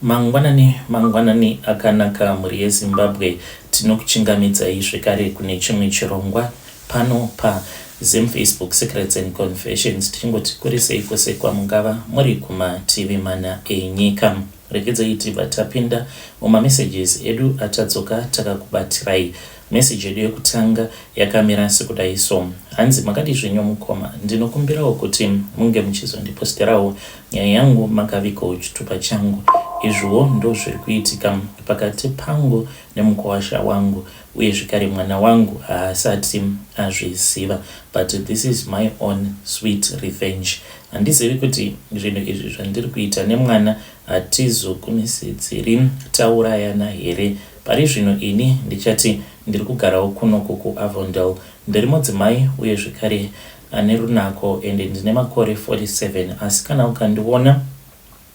Mangwanani mangwanani akanaka mhuri yeZimbabwe, tinokuchingamidzai zvekare kune chimwe chirongwa pano pa Zim Facebook Secrets and Confessions, tichingoti kuri sei kwose kwamungava muri kumativi mana enyika. Regedzai tibva tapinda mumamessages edu atadzoka takakubatirai. Message yedu yekutanga yakamira sekudai so. Hanzi makadii zvenyu mukoma, ndinokumbirawo kuti munge muchizondiposterawo nyaya yangu makavigawo chitupa changu. Izviwo ndozviri kuitika pakati pangu nemukuwasha wangu uye zvekare mwana wangu haasati azviziva but this is my own sweet revenge. Handizivi kuti zvinhu izvi zvandiri kuita nemwana hatizokumisidziri taurayana here. Pari zvino ini ndichati ndiri kugarawo kunoku kuAvondale. Ndiri mudzimai uye zvekare ane runako ende ndine makore 47 asi kana ukandiona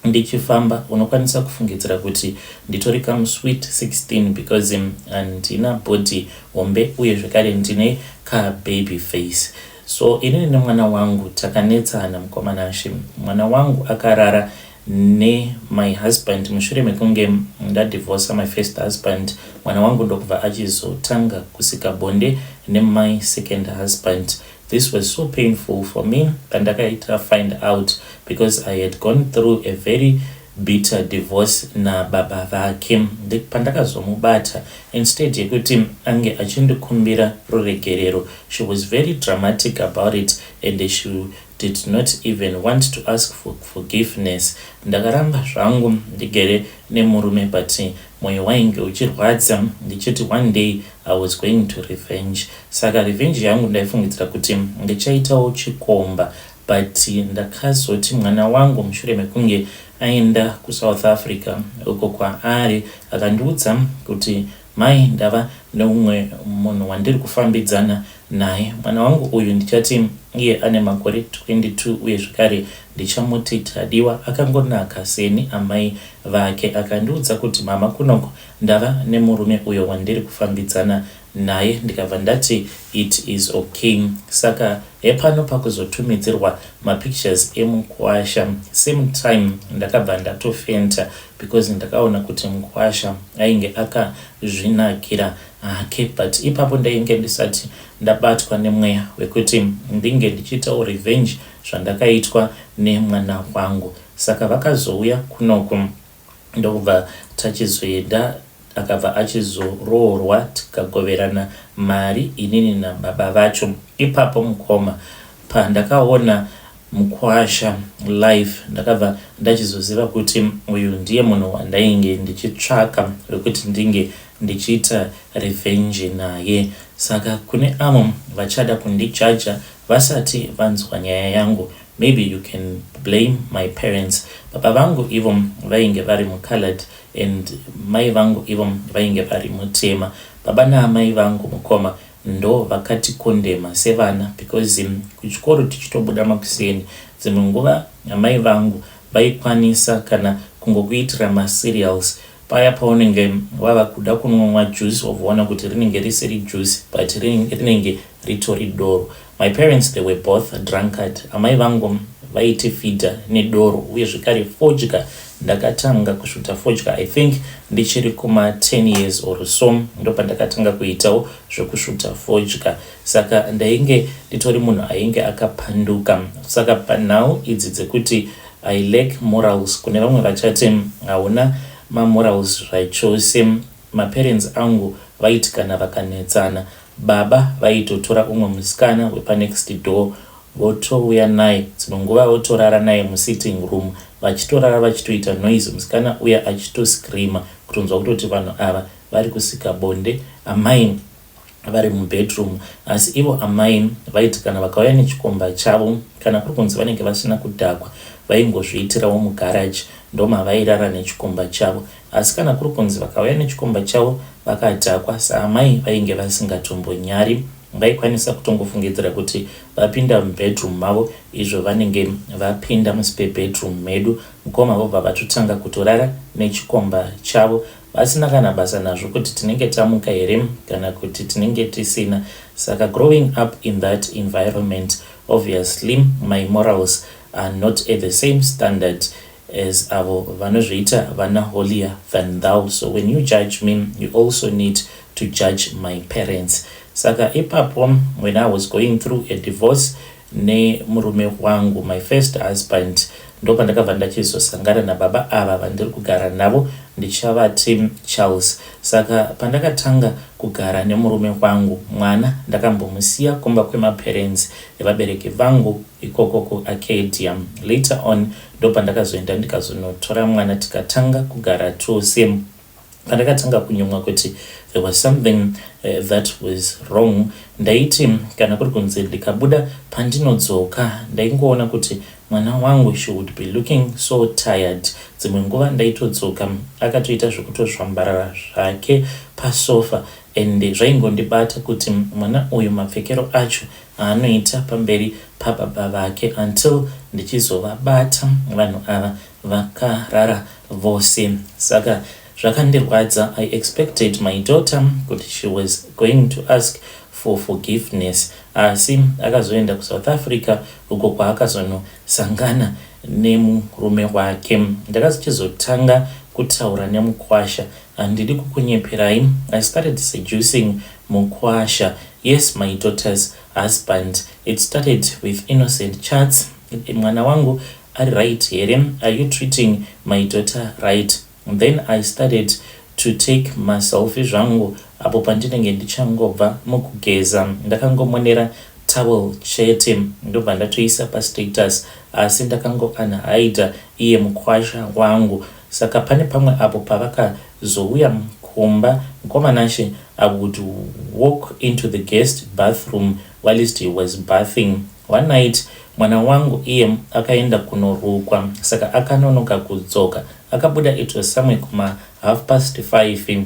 ndichifamba unokwanisa kufungidzira kuti nditori kamusweet 16 because handina body hombe uye zvekare ndine kababy face. So inini nemwana wangu takanetsana mukoma Nashe. Mwana wangu akarara ne my husband mushure mekunge ndadivorcer my first husband mwana wangu ndokubva achizotanga kusika bonde ne my second husband. This was so painful for me pandakaita find out because I had gone through a very bitter divorce nababa vake. Pandakazomubata, instead yekuti ange achindikumbira ruregerero, she was very dramatic about it and she did not even want to ask for forgiveness. Ndakaramba zvangu ndigere nemurume but mwoyo wainge uchirwadza ndichiti one day I was going to revenge. Saka revenge yangu ndaifungidzira kuti ndichaitawo chikomba, but ndakazoti mwana wangu mushure mekunge aenda kuSouth Africa uko kwaari akandiudza kuti mai, ndava neumwe munhu wandiri kufambidzana naye. Mwana wangu uyu ndichati iye ane makore 22 uye zvekare ndichamuti Tadiwa, akangonaka seni amai vake. Akandiudza kuti mama, kunoko ndava nemurume uyo wandiri kufambidzana naye. Ndikabva ndati it is okay. Saka hepano pakuzotumidzirwa mapictures emukwasha. Same time ndakabva ndatofenta because ndakaona kuti mukwasha ainge akazvinakira hake, but ipapo ndainge ndisati ndabatwa nemweya wekuti ndinge ndichiitawo revenge zvandakaitwa nemwana wangu. Saka vakazouya kunoku ndokubva tachizoenda, akabva achizoroorwa tikagoverana mari inini nababa vacho. Ipapo mukoma, pandakaona mukwasha live ndakabva ndachizoziva kuti uyu ndiye munhu wandainge ndichitsvaka wekuti ndinge ndichiita revenge naye. Saka kune avo vachada kundijaja vasati vanzwa nyaya yangu, maybe you can blame my parents. Baba vangu ivo vainge vari mucolored and mai vangu ivo vainge vari mutema. Baba naamai vangu mukoma ndo vakatikondema sevana because kuchikoro tichitobuda makuseni, dzimwe nguva amai vangu vaikwanisa kana kungokuitira macereals paya paunenge wava kuda kunwa juice, wobvaona kuti rinenge risiri juice but rinenge ritori doro. My parents, they were both drunkard. Amai vangu vaitifidha nedoro uye zvekare fodya. Ndakatanga kusvuta fodya I think ndichiri kuma 10 years or so, ndopandakatanga kuitawo zvekusvuta fodya. Saka ndainge nditori munhu ainge akapanduka. Saka panhau idzi dzekuti I lack morals, kune vamwe vachati hauna mamorals zvachose, maparents angu vaiti kana vakanetsana, baba vaitotora umwe musikana wepanext door votouya naye, dzimwe nguva votorara naye musitting room, vachitorara vachitoita noise, musikana uya achitoscreama kutonzwa kutoti vanhu ava vari kusika bonde, amai vari mubedroom. Asi ivo amai vaiti kana vakauya nechikomba chavo, kana kuri kunzi vanenge vasina kudhakwa, vaingozviitirawo mugaraji, ndomavairara nechikomba chavo. Asi kana kuri kunzi vakauya nechikomba chavo vakadhakwa, saamai vainge vasingatombonyari, vaikwanisa kutongofungidzira kuti vapinda mubedroom mavo izvo vanenge vapinda muspare bedroom medu mukoma, vobva vatotanga kutorara nechikomba chavo vasina kana basa nazvo kuti tinenge tamuka here kana kuti tinenge tisina. Saka growing up in that environment, obviously my morals are not at the same standard. as avo vanozviita vana holier than thou. So when you judge me, you also need to judge my parents. Saka ipapo, when I was going through a divorce nemurume wangu, my first husband, ndopandakabva ndachizosangana nababa ava vandiri kugara navo, ndichavati Charles. Saka pandakatanga kugara nemurume wangu, mwana ndakambomusiya kumba kwemaparents evabereki vangu ikoko kuArcadia. Later on ndopandakazoenda ndikazonotora mwana, tikatanga kugara tose. Pandakatanga kunyumwa kuti there was something that was wrong, ndaiti kana kuri kunze, ndikabuda, pandinodzoka ndaingoona kuti mwana wangu, she would be looking so tired. Dzimwe nguva ndaitodzoka akatoita zvekutozvambarara zvake pasofa, and zvaingondibata kuti mwana uyu mapfekero acho aanoita pamberi pababa vake, until ndichizovabata vanhu ava vakarara vose. Saka zvakandirwadza. I expected my daughter kuti she was going to ask for forgiveness, asi akazoenda kuSouth Africa uko kwaakazonosangana nemurume wake. Ndakazochizotanga kutaura nemukwasha. Handidi kukunyeperai, I started seducing mukwasha, yes, my daughter's husband. It started with innocent chats: "Mwana wangu ari right here? Are you treating my daughter right?" Then I started to take maselfie zvangu apo pandinenge ndichangobva mukugeza, ndakangomonera towel chete, ndobva ndatoisa pastatus, asi ndakangoanhaida iye mukwasha wangu. Saka pane pamwe apo pavakazouya kumba, mukomanashe, I would walk into the guest bathroom whilst he was bathing. One night mwana wangu iye akaenda kunorukwa, saka akanonoka kudzoka. Akabuda, it was somewhere kuma 5:30,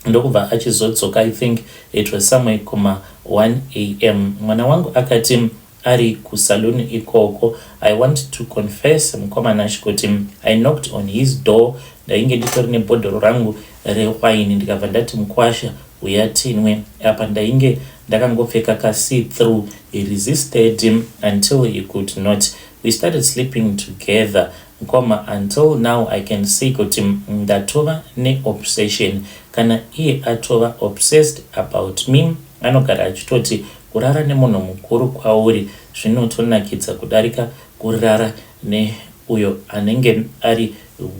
ndokubva achizodzoka, I think it was somewhere kuma 1 a.m. Mwana wangu akati ari kusaluni ikoko. I want to confess, mukomanashi, kuti I knocked on his door. Ndainge nditori nebhodhoro rangu rewaini, ndikabva ndati, "Mukwasha, uya tinwe." Apa ndainge ndakangopfeka kasee through. He resisted until he could not. We started sleeping together, mukoma. Until now I can say kuti ndatova neobsession, kana iye atova obsessed about me. Anogara achitoti kurara nemunhu mukuru kwauri zvinotonakidza kudarika kurara neuyo anenge ari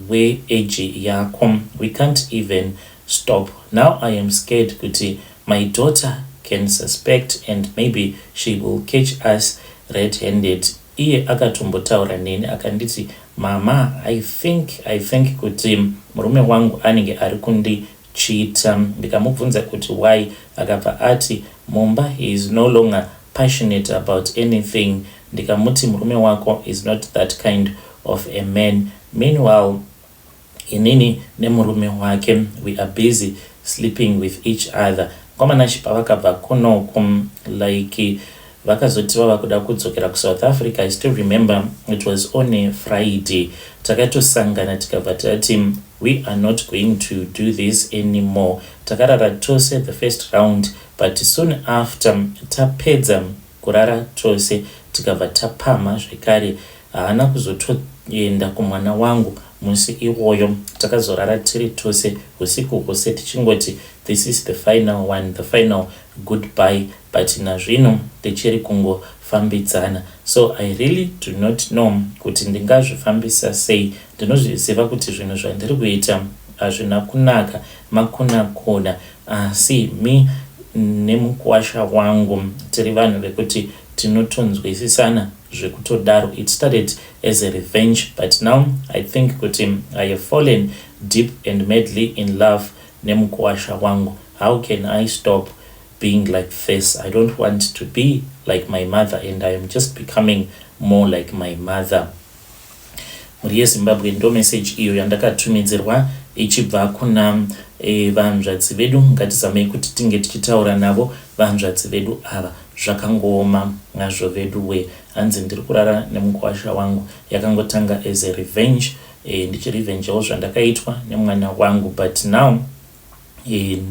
weage yako. We can't even stop now. I am scared kuti my daughter can suspect and maybe she will catch us red handed. Iye akatombotaura neni akanditi, "Mama, I think kuti murume wangu anenge ari kundicheata." Ndikamubvunza kuti why, akabva ati mumba he is no longer passionate about anything. Ndikamuti murume wako is not that kind of a man. Meanwhile inini nemurume wake, we are busy sleeping with each other. Kwamanashi pavakabva kunoku, like vakazoti vava kuda kudzokera kuSouth Africa, I still remember it was on a Friday, takatosangana tikabva tati we are not going to do this anymore. Takarara tose the first round, but soon after tapedza kurara tose, tikabva tapamha zvekare. Haana kuzotoenda kumwana wangu musi iwoyo. Takazorara tiri tose usiku hwose tichingoti this is the final one, the final goodbye, but nazvino tichiri kungofambidzana. So I really do not know kuti ndingazvifambisa sei. Ndinozviziva kuti zvinhu zvandiri kuita hazvina kunaka, makuna kuna, asi mi nemukwasha wangu tiri vanhu vekuti tinotonzwisisana zvekutodaro. It started as a revenge, but now I think kuti I have fallen deep and madly in love nemukwasha wangu. How can I stop being like this? I don't want to be like my mother, and I am just becoming more like my mother. Mhuri yeZimbabwe, ndo message iyo yandakatumidzirwa ichibva kuna vanzvadzi vedu. Ngatizamei kuti tinge tichitaura navo vanzvadzi vedu ava. Zvakangooma nazvo vedu we. Hanzi ndiri kurara nemukwasha wangu. Yakangotanga as a revenge, ndichirevengewo zvandakaitwa nemwana wangu, but now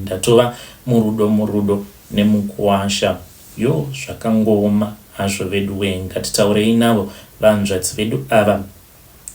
ndatova murudo, murudo nemukwasha. Yo, zvakangooma hazvo vedu we. Ngatitaurei navo vanzvadzi vedu ava.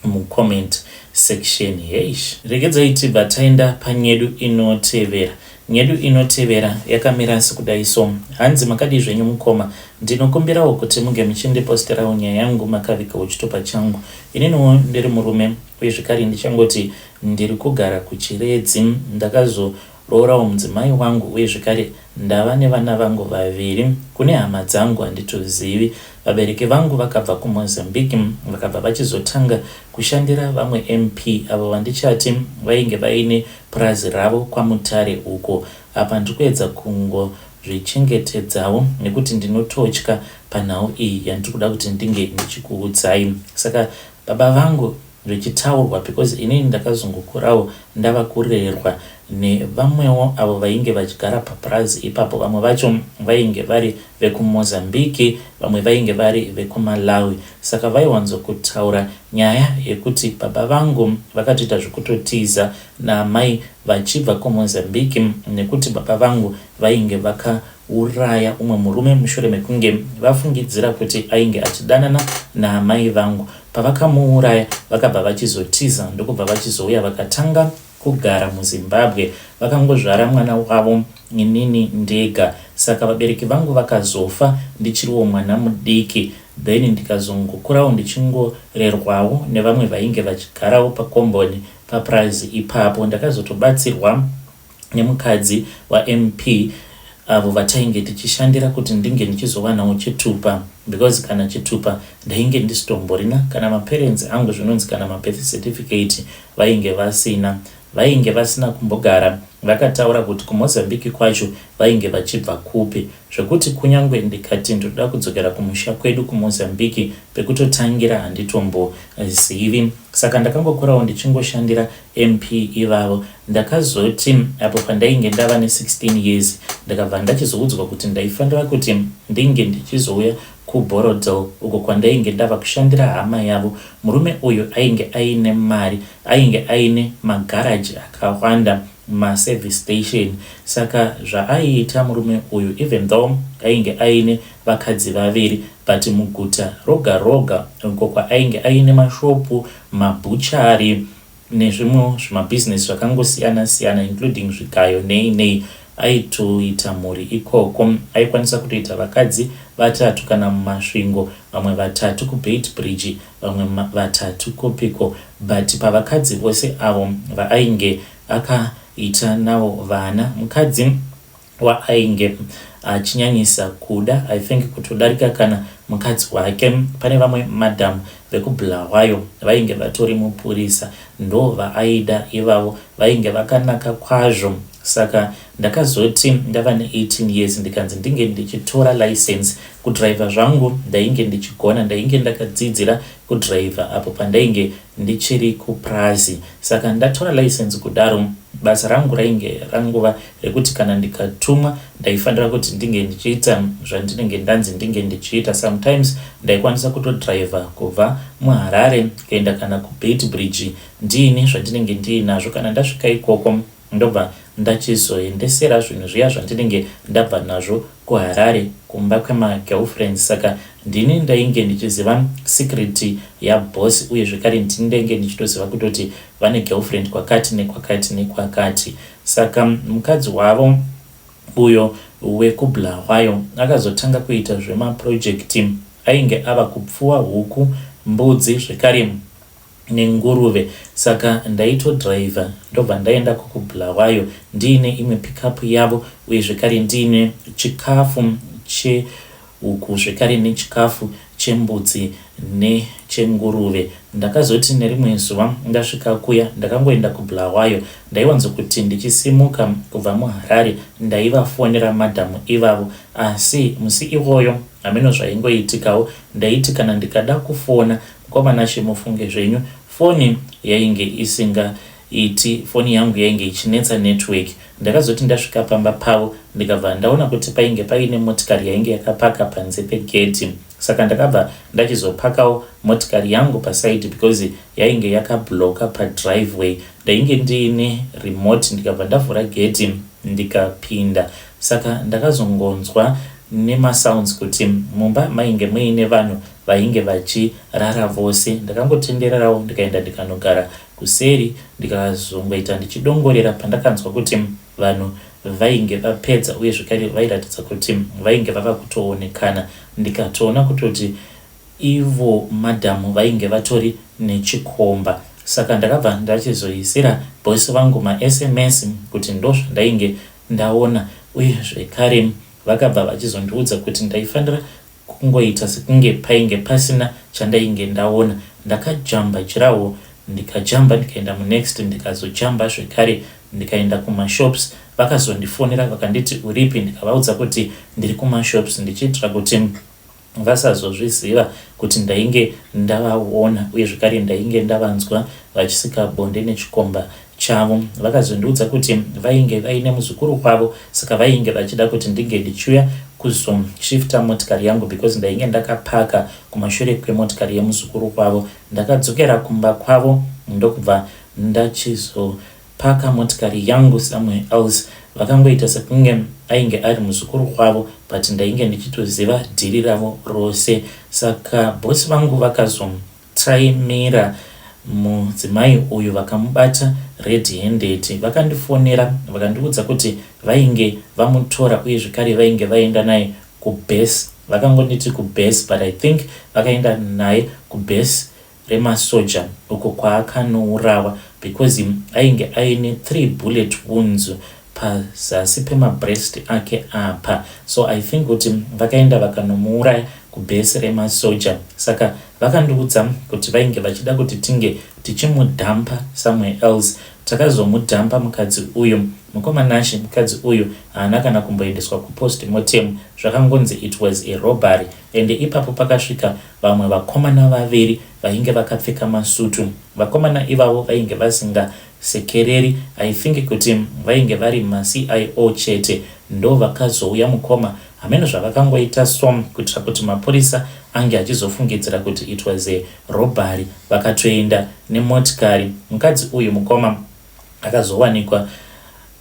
Mucomment section heish. Regedzai tibva taenda panyedu inotevera. Nyedu inotevera yakamira sekudai so. Hanzi makadii zvenyu mukoma. Ndinokumbirawo kuti munge muchindiposterawo nyaya yangu makavigawo chitupa changu. Ininiwo ndiri murume uye zvekare ndichangoti ndiri kugara kuChiredzi. Ndakazo Roorawo mudzimai wangu uye zvekare ndava nevana vangu vaviri. Kune hama dzangu handitozivi. Vabereki vangu vakabva kuMozambique vakabva vachizotanga kushandira vamwe MP avo vandichati vainge vaine purazi ravo kwaMutare uko. Apa ndiri kuedza kungozvichengetedzawo nekuti ndinototya panhau iyi yandiri kuda kuti ndinge ndichikuudzai. Saka baba vangu zvichitaurwa because inini ndakazongokurawo ndava kurerwa nevamwewo avo vainge vachigara papurazi ipapo. Vamwe vacho vainge vari vekuMozambique, vamwe vainge vari vekuMalawi. Saka vaiwanzokutaura nyaya yekuti baba vangu vakatoita zvekutotiza naamai vachibva kuMozambique nekuti baba vangu vainge vaka uraya umwe murume mushure mekunge vafungidzira kuti ainge achidanana naamai vangu. Pavakamuuraya vakabva vachizotiza ndokubva vachizouya vakatanga kugara muZimbabwe. Vakangozvara mwana wavo inini ndega. Saka vabereki vangu vakazofa ndichiriwo mwana mudiki then ndikazongokurawo ndichingorerwawo nevamwe vainge vachigarawo pakomboni papurazi ipapo. Ndakazotobatsirwa nemukadzi waMP avo vatainge tichishandira kuti ndinge ndichizowanawo chitupa because kana chitupa ndainge ndisitomborina kana maparents angu zvinonzi kana mabirth certificate vainge vasina. Vainge vasina kumbogara vakataura kuti kuMozambique kwacho vainge vachibva kupi zvekuti kunyangwe ndikati ndinoda kudzokera kumusha kwedu kuMozambique pekutotangira handitombozivi. Saka ndakangokurawo ndichingoshandira MP ivavo. Ndakazoti apo pandainge ndava ne 16 years ndakabva ndachizoudzwa kuti ndaifanira kuti ndinge ndichizouya kuBorrowdale uko kwandainge ndava kushandira hama yavo. Murume uyu ainge aine mari, ainge aine magaraji akawanda, maservice station. Saka zvaaiita murume uyu even though ainge aine vakadzi vaviri but muguta roga roga uko kwaainge aine mashopu, mabhuchari, nezvimwewo zvimabhizinesi zvakangosiyana siyana including zvigayo nei nei. Aitoita mhuri ikoko. Aikwanisa kutoita vakadzi vatatu kana muMasvingo, vamwe vatatu kuBeitbridge, vamwe vatatu kupiko. But pavakadzi vose avo vaainge akaita navo vana, mukadzi waainge achinyanyisa kuda I think kutodarika kana mukadzi wake. Pane vamwe madam vekuBulawayo vainge vatori mupurisa ndovaaida ivavo vainge vakanaka kwazvo saka ndakazoti ndava ne 18 years ndikanzi ndinge ndichitora license. Kudriver zvangu ndainge ndichigona ndainge ndakadzidzira kudriver apo pandainge ndichiri kupurazi saka ndatora license kudaro basa rangu rainge rangova rekuti kana ndikatumwa ndaifanira kuti ndinge ndichiita zvandinenge ndanzi ndinge ndichiita. Sometimes ndaikwanisa kutodriver kubva muHarare kuenda kana kuBeitbridge ndiine zvandinenge ndiinazvo. Kana ndasvika ikoko ndobva ndachizoendesera zvinhu zviya zvandinenge ndabva nazvo kuHarare kumba kwemagirlfriends saka ndini ndainge ndichiziva secret yaboss uye zvekare ndini ndainge ndichitoziva kutoti vane girlfriend kwakati nekwakati nekwakati saka mukadzi wavo uyo wekuBulawayo akazotanga kuita zvemaproject ainge ava kupfuwa huku, mbudzi zvekare nenguruve saka ndaitodriver ndobva ndaenda kuBulawayo ndiine imwe pickup yavo uye zvekare ndiine chikafu chehuku zvekare nechikafu chembudzi nechenguruve. Ndakazoti nerimwe zuva ndasvika kuya ndakangoenda kuBulawayo. Ndaiwanzokuti ndichisimuka kubva muHarare ndaivafonera madam ivavo asi musi iwoyo hameno zvaingoitikawo ndaiti kana ndikada kufona Mukoma Nashe mufunge zvenyu foni yainge isingaiti foni yangu yainge ichinetsa network. Ndakazoti ndasvika pamba pavo ndikabva ndaona kuti painge paine motikari yainge yakapaka panze pegedhi saka ndakabva ndachizopakawo motikari yangu paside because yainge yakablocker padriveway. Ndainge ndiine remote ndikabva ndavhura gedhi ndikapinda saka ndakazongonzwa nemasounds kuti mumba mainge muine vanhu. vainge vachirara vose. Ndakangotendererawo ndikaenda ndikanogara kuseri ndikazongoita ndichidongorera pandakanzwa kuti vanhu vainge vapedza uye zvekare vairatidza kuti vainge vava kutoonekana ndikatoona kutoti ivo madam vainge vatori nechikomba. Saka ndakabva ndachizoisira boss vangu maSMS kuti ndozvandainge ndaona uye zvekare vakabva vachizondiudza kuti ndaifanira kungoita sekunge painge pasina chandainge ndaona. Ndakajamba jirawo ndikajamba ndikaenda munext ndikazojamba zvekare ndikaenda kumashops. Vakazondifonera vakanditi uripi ndikavaudza kuti ndiri kumashops ndichiitira kuti vasazozviziva kuti ndainge ndavaona uye zvekare ndainge ndavanzwa vachisika bonde nechikomba chavo. Vakazondiudza kuti vainge vaine muzukuru wavo saka vainge vachida kuti ndinge ndichiuya kuzoshifta motikari yangu because ndainge ndakapaka kumashure kwemotikari yemuzukuru wavo. Ndakadzokera kumba kwavo ndokubva ndachizopaka motikari yangu somewhere else. Vakangoita sekunge ainge ari muzukuru wavo but ndainge ndichitoziva dhiri ravo rose. Saka boss vangu vakazotaimira mudzimai uyu vakamubata red handed. Vakandifonera vakandiudza kuti vainge vamutora uye zvekare vainge vaenda naye kubase. Vakangonditi kubase but I think vakaenda naye kubase remasoja uko kwaakanourawa because ainge aine 3 bullet wounds pazasi pemabreast ake apa. So I think kuti vakaenda vakanomuuraya kubase remasoja. Saka vakandiudza kuti vainge vachida kuti tinge tichimudhampa somewhere else. Takazomudhampa mukadzi uyu. Mukoma Nashe mukadzi uyu haana kana kumboendeswa kupost mortem. Zvakangonzi it was a robbery ende ipapo pakasvika vamwe vakomana vaviri vainge vakapfeka masutu. Vakomana ivavo vainge vasingasekereri. I think kuti vainge vari maCIO chete. Ndovakazouya mukoma hameno zvavakangoita so kuitira kuti mapurisa ange achizofungidzira kuti it was a robbery. Vakatoenda nemotikari. Mukadzi uyu mukoma akazowanikwa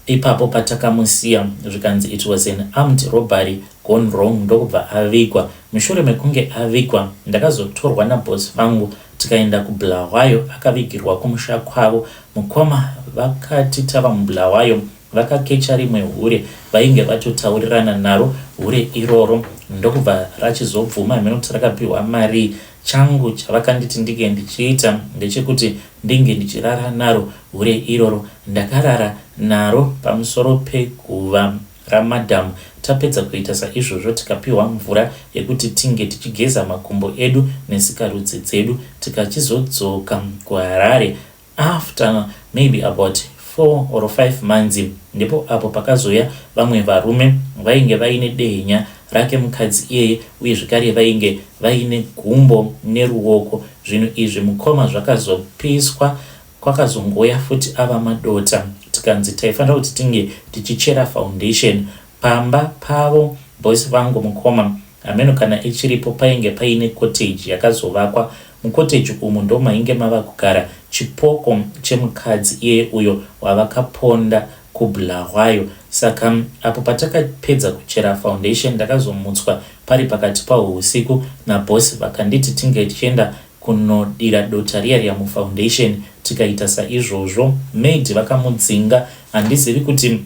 ipapo patakamusiya zvikanzi it was an armed robbery gone wrong ndokubva avigwa. Mushure mekunge avigwa ndakazotorwa naboss vangu tikaenda kuBulawayo akavigirwa kumusha kwavo. Mukoma vakati tava muBulawayo vakakecha rimwe hure vainge vatotaurirana naro hure iroro ndokubva rachizobvuma hameno kuti rakapiwa marii. Changu chavakanditi ndinge ndichiita ndechekuti ndinge ndichirara naro hure iroro. Ndakarara naro pamusoro peguva ramadam. Tapedza kuita saizvozvo tikapiwa mvura yekuti tinge tichigeza makumbo edu nesikarudzi dzedu tikachizodzoka kuHarare after maybe about 4 or 5 months ndipo apo pakazouya vamwe varume vainge vaine dehenya rake mukadzi iyeye uye zvekare vainge vaine gumbo neruoko. Zvinhu izvi mukoma zvakazopiswa kwakazongouya futi ava madota tikanzi taifanira kuti tinge tichichera foundation pamba pavo boss vangu mukoma hameno kana ichiripo painge paine cottage yakazovakwa. Mucottage umu ndomainge mava kugara chipoko chemukadzi iyeye uyo wavakaponda kuBulawayo. Saka apo patakapedza kuchera foundation ndakazomutswa pari pakati pahwo husiku naboss vakanditi tinge tichienda kunodira dota riya riya mufoundation tikaita saizvozvo. Maid vakamudzinga handizivi kuti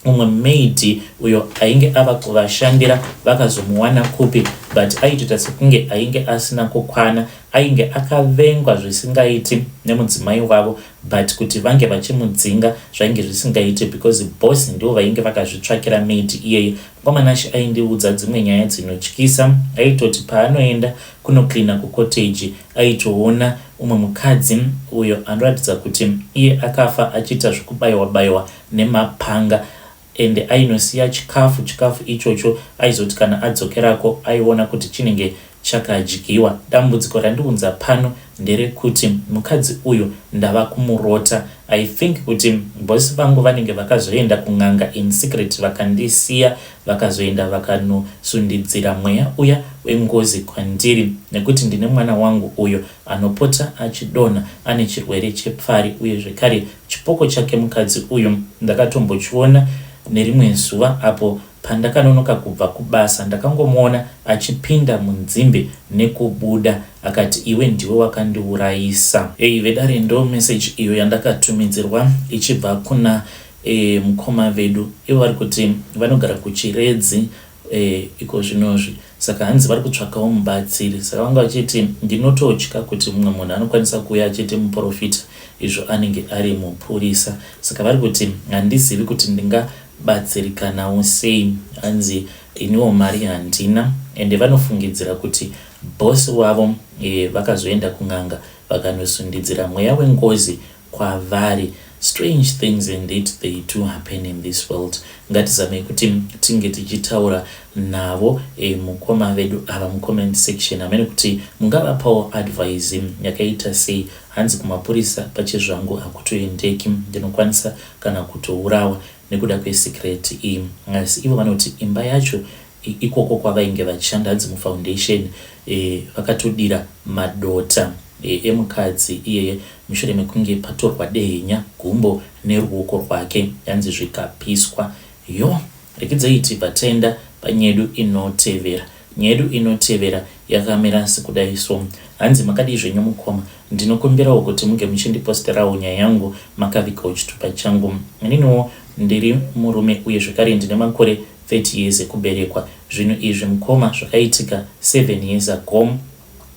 umwe maid uyo ainge ava kuvashandira vakazomuwana kupi but aitoita sekunge ainge asina kukwana. Ainge akavengwa zvisingaiti nemudzimai wavo but kuti vange vachimudzinga zvainge zvisingaiti because boss ndivo vainge vakazvitsvakira maid iyeye. Mukoma Nashe aindiudza dzimwe nyaya dzinotyisa. Aitoti paanoenda kunocleaner kucottage aitoona umwe mukadzi uyo anoratidza kuti iye akafa achiita zvekubaiwa baiwa nemapanga ende ainosiya chikafu. Chikafu ichocho aizoti kana adzokerako aiona kuti chinenge chakadyiwa. Dambudziko randiunza pano nderekuti mukadzi uyu ndava kumurota. I think kuti boss vangu vanenge vakazoenda kun'anga in secret vakandisiya vakazoenda vakanosundidzira mweya uya wengozi kwandiri nekuti ndine mwana wangu uyo anopota achidonha ane chirwere chepfari uye zvekare chipoko chake mukadzi uyu ndakatombochiona nerimwe zuva apo Pandakanonoka kubva kubasa ndakangomuona achipinda munzimbe nekubuda akati iwe ndiwe wakandiurayisa. Hey vedare ndo message iyo yandakatumidzirwa ichibva kuna e, mukoma vedu ivo vari kuti vanogara kuChiredzi e, iko zvinozvi saka hanzi vari kutsvakawo mubatsiri saka vanga vachiti ndinototya kuti mumwe munhu anokwanisa kuuya achiti muprofita izvo anenge ari mupurisa saka vari kuti handizivi kuti ndingabatsirikanawo sei hanzi iniwo mari handina ende vanofungidzira kuti boss wavo e, vakazoenda kun'anga vakanosundidzira mweya wengozi kwavari. Strange things indeed they do happen in this world. Ngatizamei kuti tinge tichitaura navo e, mukoma vedu ava mucomment section hamene kuti mungavapawo advice yakaita sei. Hanzi kumapurisa pachezvangu hakutoendeki, ndinokwanisa kana kutourawa nekuda kwesecret iyi. Asi ivo vanoti imba yacho ikoko kwavainge vachishanda hanzi mufoundation e, vakatodira madota e, emukadzi iyeye mushure mekunge patorwa dehenya gumbo neruoko rwake yanzi zvikapiswa yo rekedzai tibva taenda panyedu inotevera nyedu inotevera yakamira sekudai so hanzi makadii zvenyu mukoma ndinokumbirawo kuti munge muchindiposterawo nyaya yangu makavigawo chitupa changu ininiwo ndiri murume uye zvekare ndine makore 30 years ekuberekwa zvinhu izvi mukoma zvakaitika 7 years ago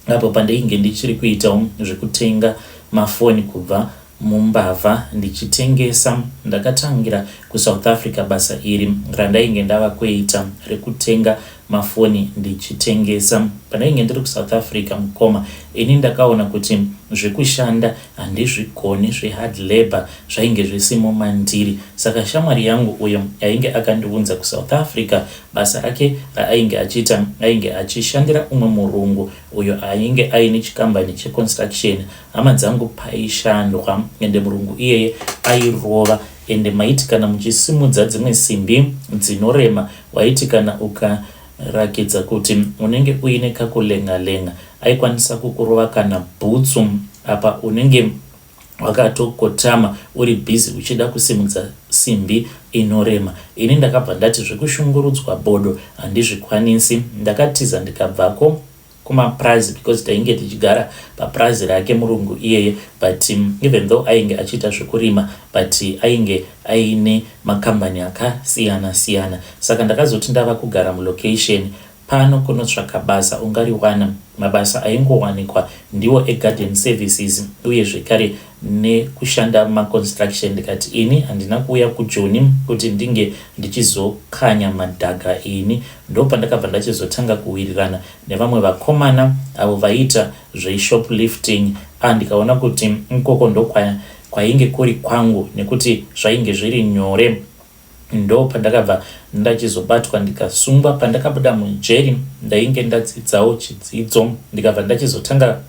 apo pandainge ndichiri kuitawo zvekutenga mafoni kubva mumbavha ndichitengesa ndakatangira kuSouth Africa basa iri randainge ndava kuita rekutenga mafoni ndichitengesa pandainge ndiri kuSouth Africa mukoma ini ndakaona kuti zvekushanda handizvigoni zvehard labour zvainge zvisimo mandiri saka shamwari yangu uyo ainge akandiunza kuSouth Africa basa rake raainge achiita ainge achishandira umwe murungu uyo ainge aine chikambani checonstruction hama dzangu paishandwa ende murungu iyeye airova ende maiti kana muchisimudza dzimwe simbi dzinorema waiti kana ukarakidza kuti unenge uine kakulenga-lenga aikwanisa kukurova kana bhutsu apa unenge wakatokotama uri busy uchida kusimudza simbi inorema ini ndakabva ndati zvekushungurudzwa bodo handizvikwanisi ndakatiza ndikabvako kumapurazi because tainge tichigara papurazi rake murungu iyeye but even though ainge achiita zvekurima but ainge aine makambani akasiyana siyana saka ndakazoti ndava kugara mulocation pano kunotsvaka basa ungariwana mabasa aingowanikwa ndiwo egarden services uye zvekare nekushanda mumaconstruction ndikati ini handina kuuya kujoni kuti ndinge ndichizokanya madhaga ini ndopandakabva ndachizotanga kuwirirana nevamwe vakomana avo vaiita zveshoplifting a ndikaona kuti ikoko ndokwainge kuri kwangu nekuti zvainge zviri nyore ndo pandakabva ndachizobatwa ndikasungwa pandakabuda mujeri ndainge ndadzidzawo chidzidzo ndikabva ndachizotanga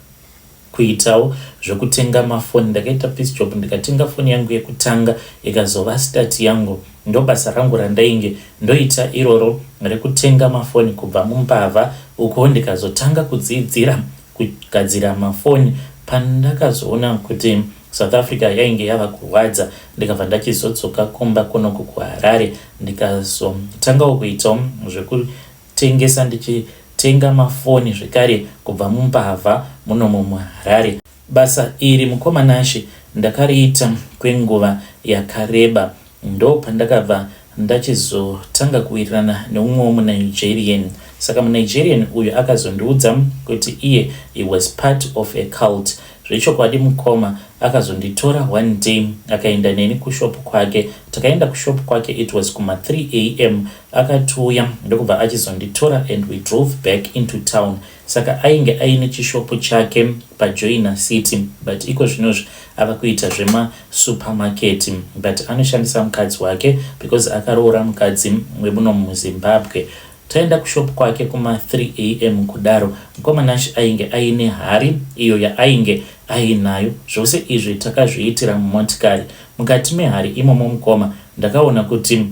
kuitawo zvekutenga mafoni ndakaita piece job ndikatenga foni yangu yekutanga ikazova start yangu ndo basa rangu randainge ndoita iroro rekutenga mafoni kubva mumbavha uko ndikazotanga kudzidzira kugadzira mafoni pandakazoona kuti South Africa yainge yava kurwadza ndikabva ndachizodzoka kumba kunoku kuHarare ndikazotangawo kuitawo zvekutengesa ndichitenga mafoni zvekare kubva mumbavha munomu muHarare. Basa iri mukoma Nashe ndakariita kwenguva yakareba ndopandakabva ndachizotanga kuwirirana neumwewo muNigerian. Saka muNigerian uyu akazondiudza kuti iye he was part of a cult. Zvechokwadi mukoma akazonditora one day akaenda neni kushop kwake. Takaenda kushop kwake it was kuma 3 am akatiuya ndokubva achizonditora and we drove back into town. Saka ainge aine chishopu chake paJoina City but iko zvinozvi ava kuita zvemasupermarket but anoshandisa mukadzi wake because akaroora mukadzi wemuno muZimbabwe. Taenda kushop kwake kuma 3 am kudaro mukoma Nash ainge aine hari iyo yaainge ainayo. Zvose izvi takazviitira mumotikari. Mukati mehari imomo mukoma ndakaona kuti.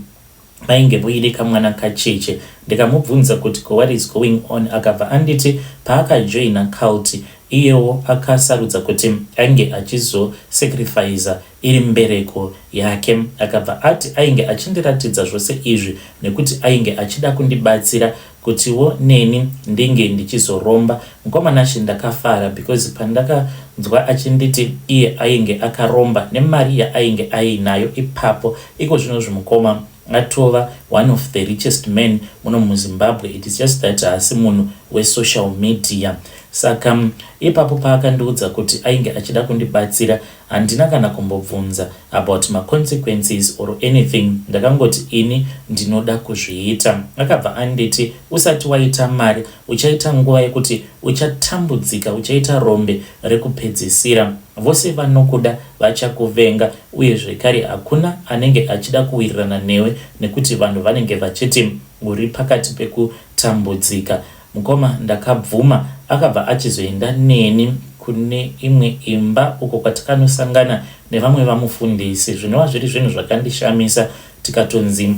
Mainge muine kamwana kacheche ndikamubvunza kuti ko what is going on, akabva anditi paakajoina cult iyewo akasarudza kuti ainge achizosacrifica iri mbereko yake. Akabva ati ainge achindiratidza zvose izvi nekuti ainge achida kundibatsira kutiwo neni ndinge ndichizoromba. Mukoma Nashe, ndakafara because pandakanzwa achinditi iye ainge akaromba nemari yaainge ainayo ipapo. Iko zvino zvimukoma atova one of the richest men muno muZimbabwe. It is just that haasi munhu wesocial media. Saka ipapo paakandiudza kuti ainge achida kundibatsira, handina kana kumbobvunza about maconsequences or anything. Ndakangoti ini ndinoda kuzviita. Akabva anditi usati waita mari uchaita nguva yekuti uchatambudzika, uchaita rombe rekupedzisira, vose vanokuda vachakuvenga, uye zvekare hakuna anenge achida kuwirirana newe nekuti vanhu vanenge vachiti uri pakati pekutambudzika. Mukoma, ndakabvuma. Akabva achizoenda neni kune imwe imba uko kwatakanosangana nevamwe vamufundisi, zvinova zviri zvinhu zvakandishamisa, tikatonzi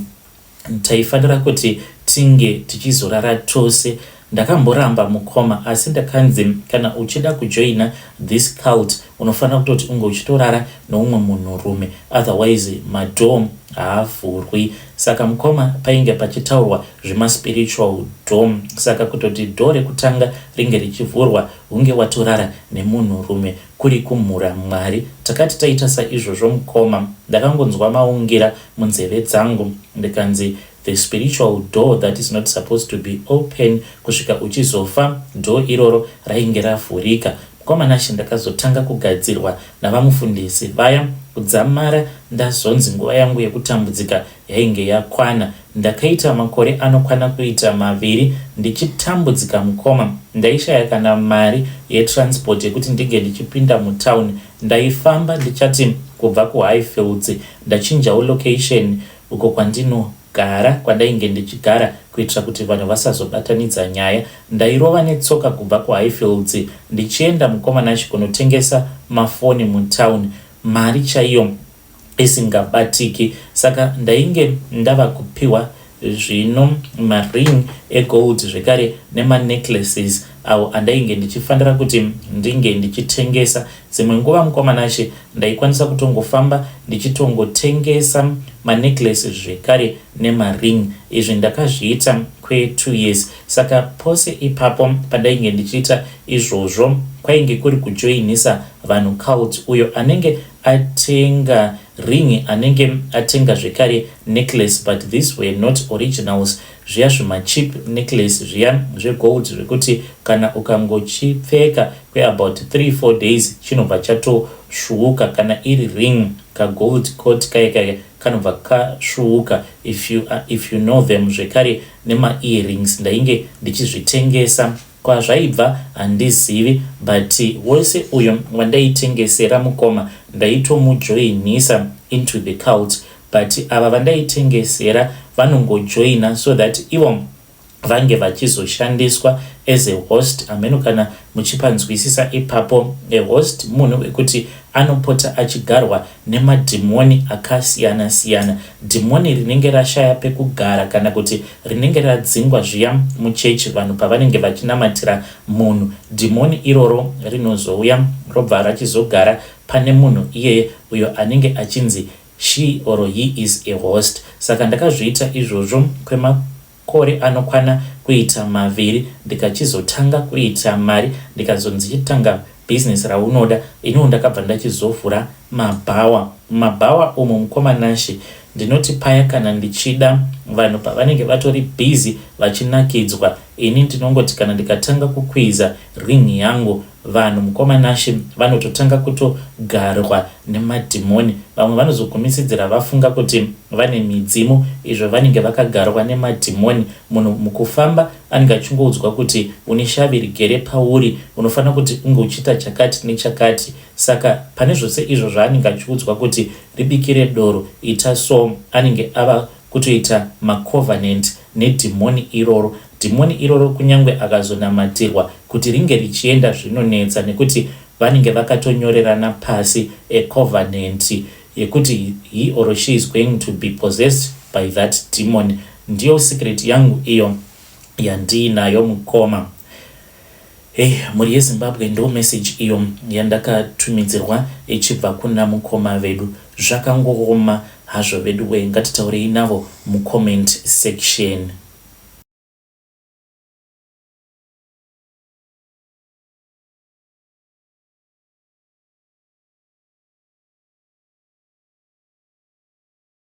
taifanira kuti tinge tichizorara tose. Ndakamboramba mukoma, asi ndakanzi kana uchida kujoina this cult unofanira kutoti unge uchitorara noumwe munhurume, otherwise madoor haavhurwi. Saka mukoma, painge pachitaurwa zvemaspiritual door, saka kutoti door rekutanga ringe richivhurwa hunge watorara nemunhurume, kuri kumhura Mwari. Takati taita saizvozvo mukoma, ndakangonzwa maungira munzeve dzangu, ndikanzi the spiritual door that is not supposed to be open kusvika uchizofa, door iroro rainge ravhurika. Mukoma Nashe, ndakazotanga kugadzirwa navamufundisi vaya kudzamara ndazonzi nguva yangu yekutambudzika yainge yakwana. Ndakaita makore anokwana kuita 2 ndichitambudzika mukoma. Ndaishaya kana mari yetransport yekuti ndinge ndichipinda mutauni. Ndaifamba ndichati kubva kuHighfields, ndachinjawo location uko kwandinogara, kwandainge ndichigara, kuitira kuti vanhu vasazobatanidza nyaya. Ndairova netsoka kubva kuHighfields ndichienda, mukoma Nashe, kunotengesa mafoni mutauni, mari chaiyo isingabatiki. Saka ndainge ndava kupiwa zvino maring egold zvekare nemanecklaces awo andainge ndichifanira kuti ndinge ndichitengesa. Dzimwe nguva, mukoma Nashe, ndaikwanisa kutongofamba ndichitongotengesa manecklace zvekare nemaring. Izvi ndakazviita kwe2 years. Saka pose ipapo pandainge ndichiita izvozvo, kwainge kuri kujoinisa vanhu cult. Uyo anenge atenga ring, anenge atenga zvekare necklace, but these were not originals, zviya zvimacheap necklace zviya zvegold zvekuti kana ukangochipfeka kweabout 3 4 days chinobva chatosvuuka. Kana iri ring, kagold coat kaya kaya kanobva kasvuuka, if you know them. Zvekare nemaearrings ndainge ndichizvitengesa. Kwazvaibva handizivi, but wose uyo wandaitengesera mukoma ndaitomujoinisa into the cult. But ava vandaitengesera vanongojoina so that ivo vange vachizoshandiswa as a host. Hameno kana muchipanzwisisa ipapo. A host munhu wekuti anopota achigarwa nemadhimoni akasiyana siyana. Dhimoni rinenge rashaya pekugara kana kuti rinenge radzingwa zviya muchechi, vanhu pavanenge vachinamatira munhu, dhimoni iroro rinozouya robva rachizogara pane munhu iyeye, uyo anenge achinzi she or he is a host. Saka ndakazviita izvozvo kwemakore anokwana kuita 2, ndikachizotanga kuita mari, ndikazonzi chitanga bhizinesi raunoda. Iniwo ndakabva ndachizovhura mabhawa. Mumabhawa umu, mukoma Nashe, ndinoti paya kana ndichida vanhu pavanenge vatori bhizi vachinakidzwa, ini ndinongoti kana ndikatanga kukwiza ring yangu, vanhu, mukoma Nashe, vanototanga kutogarwa nemadhimoni. Vamwe vanozogumisidzira vafunga kuti vane midzimu, izvo vanenge vakagarwa nemadhimoni. Munhu mukufamba anenge achingoudzwa kuti une shavi rigere pauri, unofanira kuti unge uchiita chakati nechakati. Saka pane zvose izvo zvaanenge achiudzwa kuti ribikire doro, ita so, anenge ava kutoita macovenant nedhimoni iroro. Dhimoni iroro kunyange akazonamatirwa kuti ringe richienda zvinonetsa, nekuti vanenge vakatonyorerana pasi a covenant yekuti he or she is going to be possessed. by that demon. Ndiyo secret yangu iyo yandiinayo mukoma. Hey, mhuri yeZimbabwe, ndo message iyo yandakatumidzirwa ichibva kuna mukoma vedu. Zvakangooma hazvo vedu wee. Ngatitaurei navo mucomment section.